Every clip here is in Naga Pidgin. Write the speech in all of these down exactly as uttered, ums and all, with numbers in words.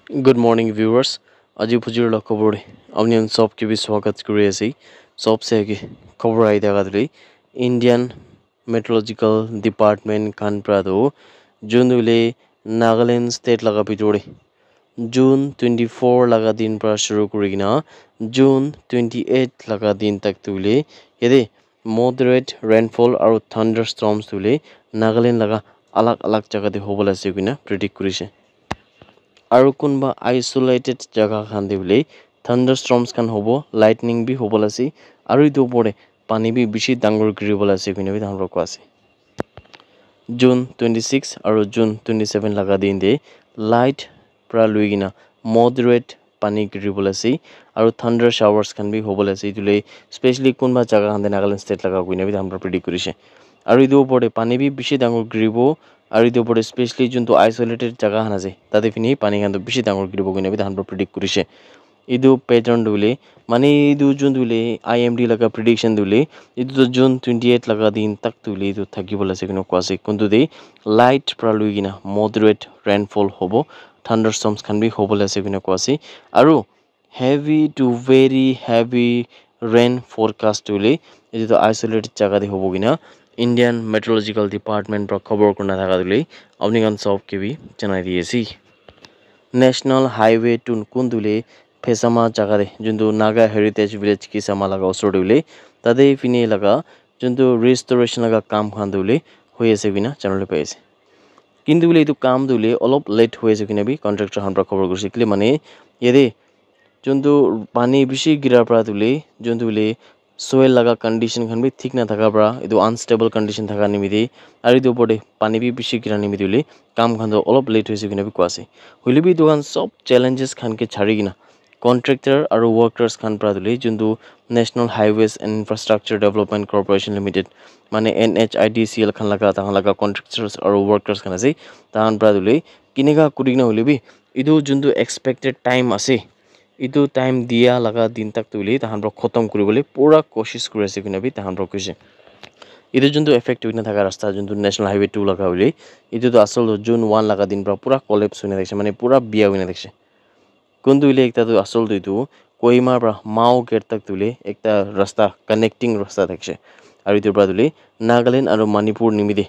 Good morning, viewers. Aji phujir la khobor te apni khan sob ke bi swagat kuri ase. Sob se age khobor ahi thaka tule Indian Meteorological Department khan pra tu June hule Nagaland state laga bitor te June twenty four laga din pra shuru kuri kena June twenty eight laga din tak tu hule yate moderate rainfall aru thunderstorms tu hule Nagaland laga alag alag jaga te hobo la ase koina predict kurishe. Aru kunba isolated jaga khan te hoile thunderstorms khan hobo, lightning bi hobo la ase, aru etu opor te pani bi bishi dangor giri bo la ase koina bi tahan para koi ase. June twenty six aru June twenty seven laga din te light para lui kena moderate pani giri bo la ase, aru thunder showers khan bi hobo la ase. Etu le specially kunba jaga khan te Nagaland state laga koina bi tahan para predict kurishe. Aru etu opor te pani bi bishi dangor giri bo, aru etu opor te specially juntu isolated jaga khan ase, tate phine pani khan toh bishi dangor giribo koina bi tahan para predict kurishe. Etu pattern tu hoile, mane etu juntu hoile I M D laga prediction tu hoile, etu toh June twenty eight laga din tak tu hoile etu thaki bo la ase koina koi ase. Kuntu te light para lui kena moderate rainfall hobo, thunderstorms khan bi hobo la ase koina koi ase. Aru heavy to very heavy rain forecast tu hoile etu toh isolated jaga te hobo koina Indian Meteorological Department para khobor kurina thaka tu hoile apni khan sob ke bi janai di ase. National Highway tu kuntu hoile Phesama jaga te juntu Naga Heritage Village Kisama laga osor te hoile tate phine laga juntu restoration laga kam khan tu hoile hoi ase koina janabole pai ase. Kintu hoile etu kam tu hoile olop late hoi ase koina bi contractor khan para khobor kurishe. Kile mane yate juntu pani bishi gira para tu hoile juntu hoile soil laga condition khan bi thik na thaka para etu unstable condition thaka nimite aru etu opor te pani bi bishi gira nimite hoile kam khan tu olop late hoi ase koina bi koi ase. Hoile bi etu khan sob challenges khan ke chari kena contractor aru workers khan para tu hoile juntu National Highways and Infrastructure Development Corporation Limited mane N H I D C L khan laga tahan laga contractors aru workers khan ase, tahan para tu hoile kineka kuri kena hoile bi etu juntu expected time ase, etu time dia laga din tak tu hoile tahan para khotom kuri bole pura koshish kuri ase koina bi tahan para koishe. Etu juntu affect hoi kena thaka rasta juntu National Highway two laga hoile etu tu asol tu June one laga din para pura collapse hoi kena thakishe, mane pura biya hoi kena thakishe. Kuntu hoile ekta tu asol tu etu Kohima para Mao gate tak tu hoile ekta rasta connecting rasta thakishe. Aru etu para tu hoile Nagaland aru Manipur nimite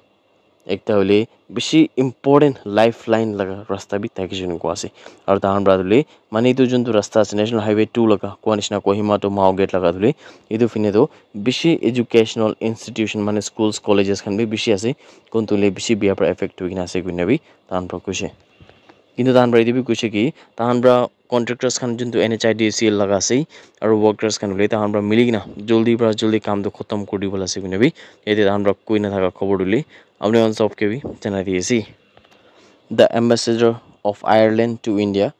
ekta hoile bishi important lifeline laga rasta bi thakishe koina koi ase. Aru tahan para tu hoile mane etu juntu rasta ase National Highway two laga koi nishina Kohima to Mao gate laga tu hoile etu phine tu bishi educational institution mane schools colleges khan bi bishi ase. Kuntu hoile bishi biya para affect hoi kena ase koina bi tahan para koishe. Kintu tahan para etu bi koishe ki tahan para contractors khan juntu N H I D C L laga ase aru workers khan hoile tahan para mili kena joldi para joldi kam tu khotom kuri dibo la ase koina bi yate tahan para koina thaka khobor tu hoile apni khan sob ke bi janai di ase. The Ambassador of Ireland to India,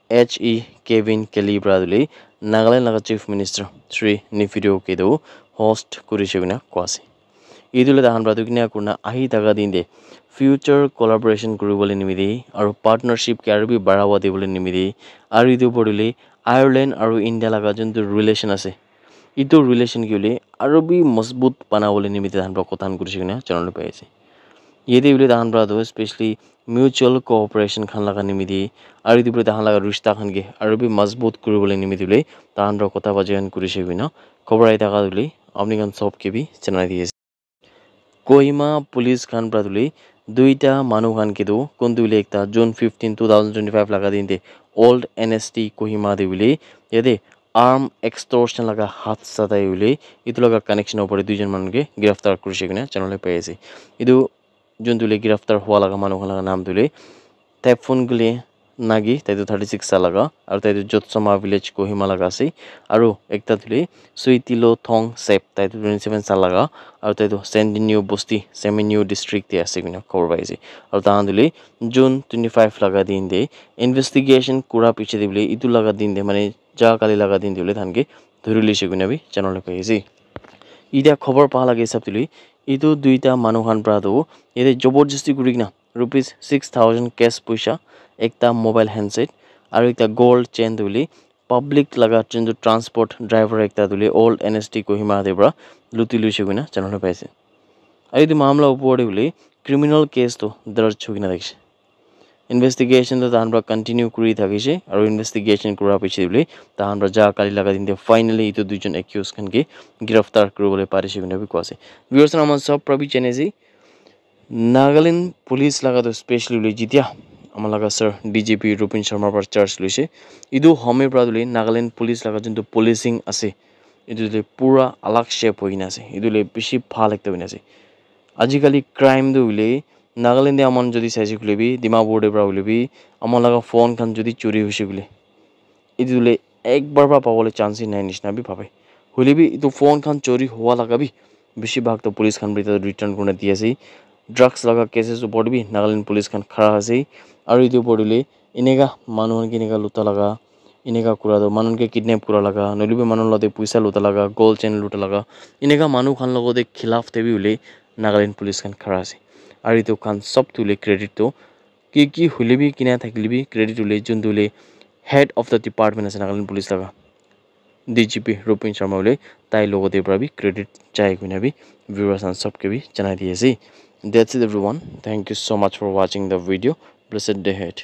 H E Kevin Kelly para tu hoile Nagaland laga Chief Minister Shri Neiphiu Rio ke tu host kurishe koina koi ase. Etu le tahan para tu kina kurina ahi thaka din te future collaboration kuri bole nimite aru partnership ke aru bi barawa di bole nimite aru etu opor te hoile Ireland aru India laga juntu relation ase, etu relation ke hoile aru bi mazbut bana bole nimite tahan para kotha khan kurishe koina janabole pai ase. Yate hoile tahan para tu specially mutual cooperation khan laga nimite aru etu para tahan laga rishta khan ke aru bi mazbut kuri bole nimite hoile tahan para kotha bacha khan kurishe koina khobor ahi thaka tu hoile apni khan sob ke bi janai di ase. Kohima police khan para tu hoile duita manu khan ke tu kuntu hoile ekta June fifteen, two thousand twenty five laga din te Old N S T Kohima te hoile yate arm extortion laga hadsa tai hoile etu laga connection opor te duijon manu ke giraftar kurishe koina janabole pai ase. Etu juntu hoile giraftar hua laga manu khan laga naam tu hoile Thepfungile Nagi, tai tu thirty six saal laga, aru tai tu Jotsoma village Kohima laga ase, aru ekta tu hoile Suitilo Thong Sep, tai tu twenty seven saal laga, aru tai tu Sendinyo Bosti, Semenyo district te ase koina khobor pai ase. Aru tahan tu hoile June twenty five laga din te investigation kura piche te hoile etu laga din te mane ja kali laga din te hoile tahan ke dhuri loishe koina bi janabole pai ase. Etia khobor pa laga hisab te hoile etu duita manu khan para tu yate jabardasti kuri kena rupees six thousand cash poisa, ekta mobile handset aru ekta gold chain tu hoile public laga juntu transport driver ekta tu hoile Old N S T Kohima te para luti loishe koina janabole pai ase. Aru etu mamla opor te hoile criminal case tu darj hoi kena thakishe. Investigation tu tahan pra continue kuri thakishe, aru investigation kura piche bole tahan pra ja kali laga din te finally itu duijon accused khan ke giraftar kuribole parishe koina bi koa ase. Viewers, ama sob pra bi jane ase, Nagaland police laga tu specially hoile jitia ama laga sir D G P Rupin Sharma pra charge loishe, itu home pra hoile Nagaland police laga juntu policing ase, itu hoile pura alag shape hoikena ase, itu hoile bishi bhal ekta hoina ase. Ajikali crime tu hoile Nagaland te aman jodi saise koile bi, Dimapur te pra hoile bi, ama laga phone khan jodi chori hoise koile, itu hoile ek bar pra pabole chance nai nishina bi bhabe. Hoile bi itu phone khan chori howa laga bi bishi bhag to police khan pra return kurina di ase. Drugs laga cases upor te bi Nagaland police khan khara ase. Aru itu upor te hoile eneka manu khan ke eneka luta laga, eneka kura tu, manu ke kidnap kura laga, nohoilebi manu logote puisa luta laga, gold chain luta laga, eneka manu khan logote khilaf te bi hoile Nagaland police khan khara ase. Aru etu khan sob tu hoile credit tu ki ki hoilebi kina thakilebi credit hoile juntu hoile head of the department ase Nagaland police laga, D G P Rupin Sharma hoile tai logote pra bi credit chai koina bi viewers khan sob ke bi janai di ase. That's it everyone. Thank you so much for watching the video. Blessed day ahead.